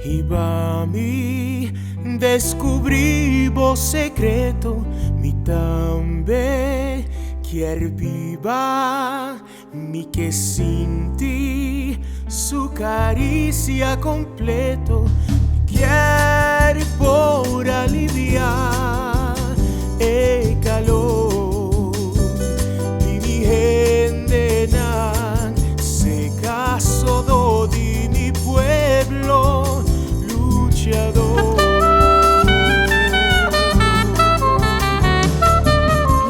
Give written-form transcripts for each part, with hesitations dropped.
Hiba mi descubrí bo secreto, mi tambe kier biba, mi ke sinti su caricia completo, mi kier por alivia e calor di mi hendenan, seca sodo di mi pueblo luchador.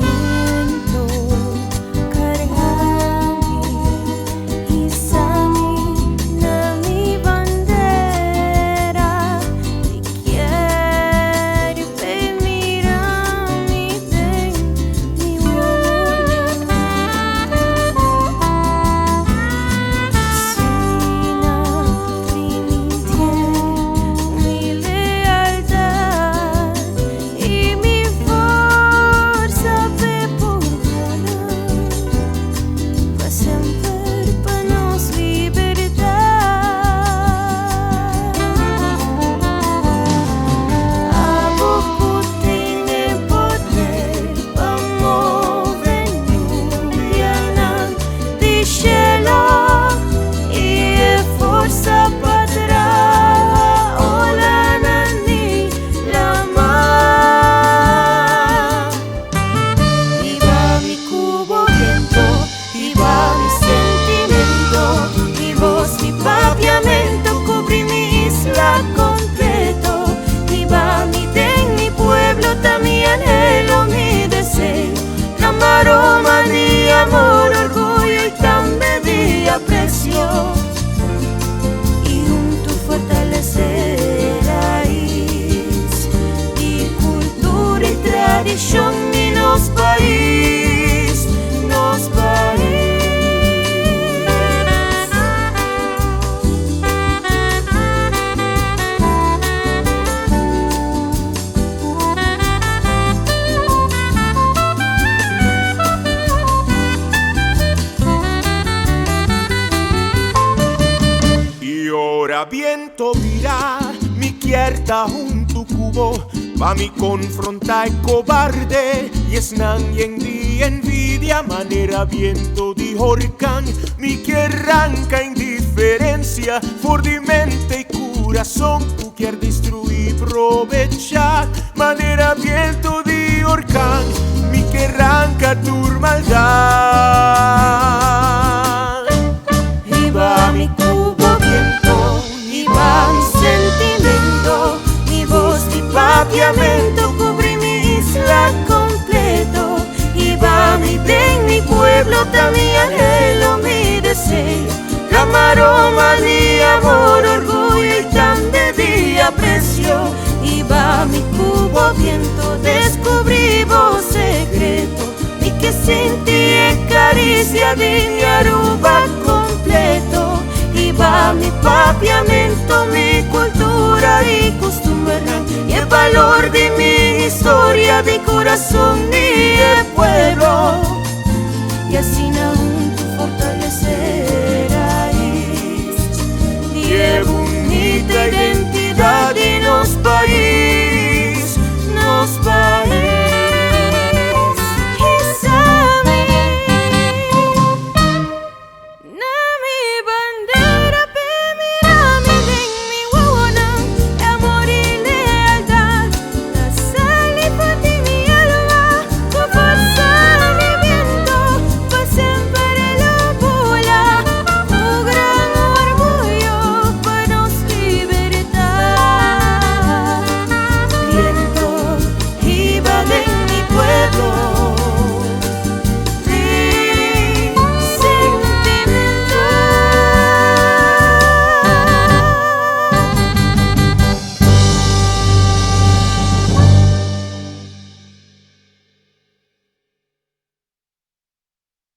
Viento, carga mi, hisa mi na mi bandera. Mi kier p'e mira mi den mi wowo. Asina primintié mi lealtad y mi forsa p'e por gana pa semper pa nos libertad. Abo cu tin e poder pa move nubianan di cielo y e forsa pa traha olanan di laman. Hiba mi cu bo viento, hiba mi sentimento, mi voz, mi papiamento, cubri mi isla completo. Hiba mi den mi pueblo, ta mi anhelo, mi deseo. Na aroma di amor, orguyo y tambe di aprecio. Y hunto fortalece rais di cultura y tradicion di nos pais, nos pais. Y ora biento bira, mi kier ta hunto cu bo, pa mi confronta e cobarde y esnan yen di envidia. Manera biento di horcan, mi kier ranca indiferencia for di mente y curason cu kier destrui, probecha. Manera biento di horcan, mi kier ranca tur maldad. Hiba mi cu bo viento, hiba mi sentimento, mi voz, mi papiamento, cubri mi isla completo. Hiba mi den mi pueblo, ta mi anhelo, mi deseo. La aroma di amor, orguyo y tambe di aprecio. Hiba mi cu bo viento, descubrí bo secreto. Mi ke sinti e caricia di mi Aruba completo. Hiba mi papiamento, mi cultura y costumbre y el valor di mi historia, di curason di pueblo. Y asina hunto fortalece rais di e bunita identidad.